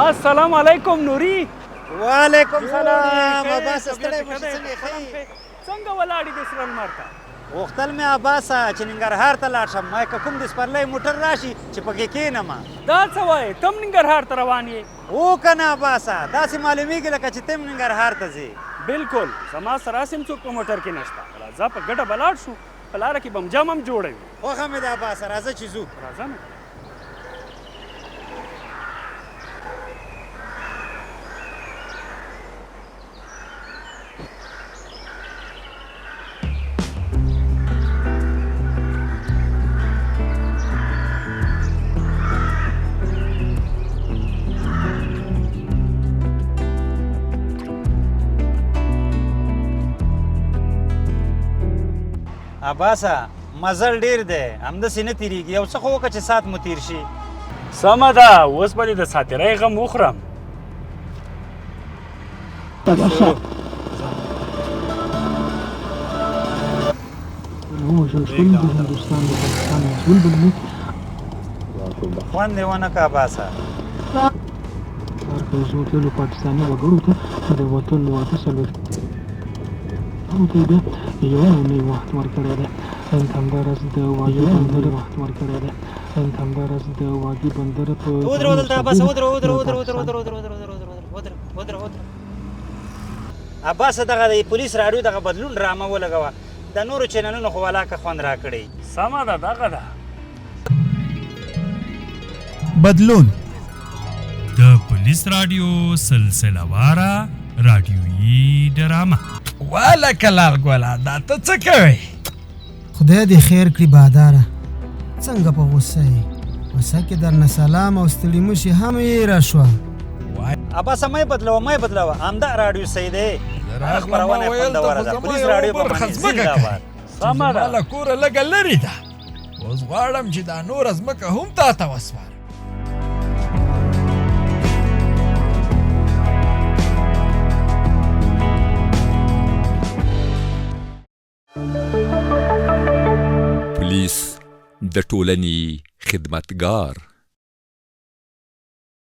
السلام علیکم نوري. وعلیکم سلام عباس، ستړی مه شې، څنګه یې؟ ښه یې؟ څنګه ولاړې د سره لمر ته؟ غوښتل مې عباسه چې ننګرهار ته لاړ شم، ما که کوم د سپرلۍ موټر راشي چې پکې کښېنم. دا څه وایې، ته هم ننګرهار ته روان یې؟ هو که نه عباسه، داسې معلومیږي لکه چې ته هم ننګرهار ته ځې. بلکل، زما سره هسې هم څوک په موټر کې نشته، راځه په ګډه به لاړ شو، په لاره کې به هم جمع هم جوړه وي. خوښه مې ده عباسه، راځه چې ځو. راځه نو. عباسه مزل ډیر دی، همداسې نه تېرېږي، یو څه خو وکړه چې ساعت مو تېر شي. سمه ده، اوس به دې د ساتېرۍ غم وخورم. خوند یې ونه کړه عباسه. ودره دلته عباسه، ودره ودره ودره ودره ودره ودره ودره ودره ودره ودره ودره. عباسه دغه د پولیس راډیو دغه بدلون ډرامه ولګوه، د نورو چینلونو خو ولاکه خوند راکړی. سمه ده، دغه ده. بدلون د پولیس راډیو سلسله واره راډیویي ډرامه. والکه لال ګله، دا ته څه کوې؟ خدای دې خیر کړي باداره، څنګه په غوسه یې؟ غوسه کې درنه سلام او ستړي مشي هم هېره شوه. عباسه مه یې بدلوه، مه یې بدلوه، همدا راډیو صحیح دی، راغلم خپرونه یې ویل ته خوندوره خو ده، زما پولیس یوه راډیو به برخه منې. ځمکه زنده کوي. باد. سمه زما ده. له کوره لږه لرې ده، اوس غواړم چې دا نوره ځمکه هم تا ته وسپارم. پولیس د ټولنې خدمتګار.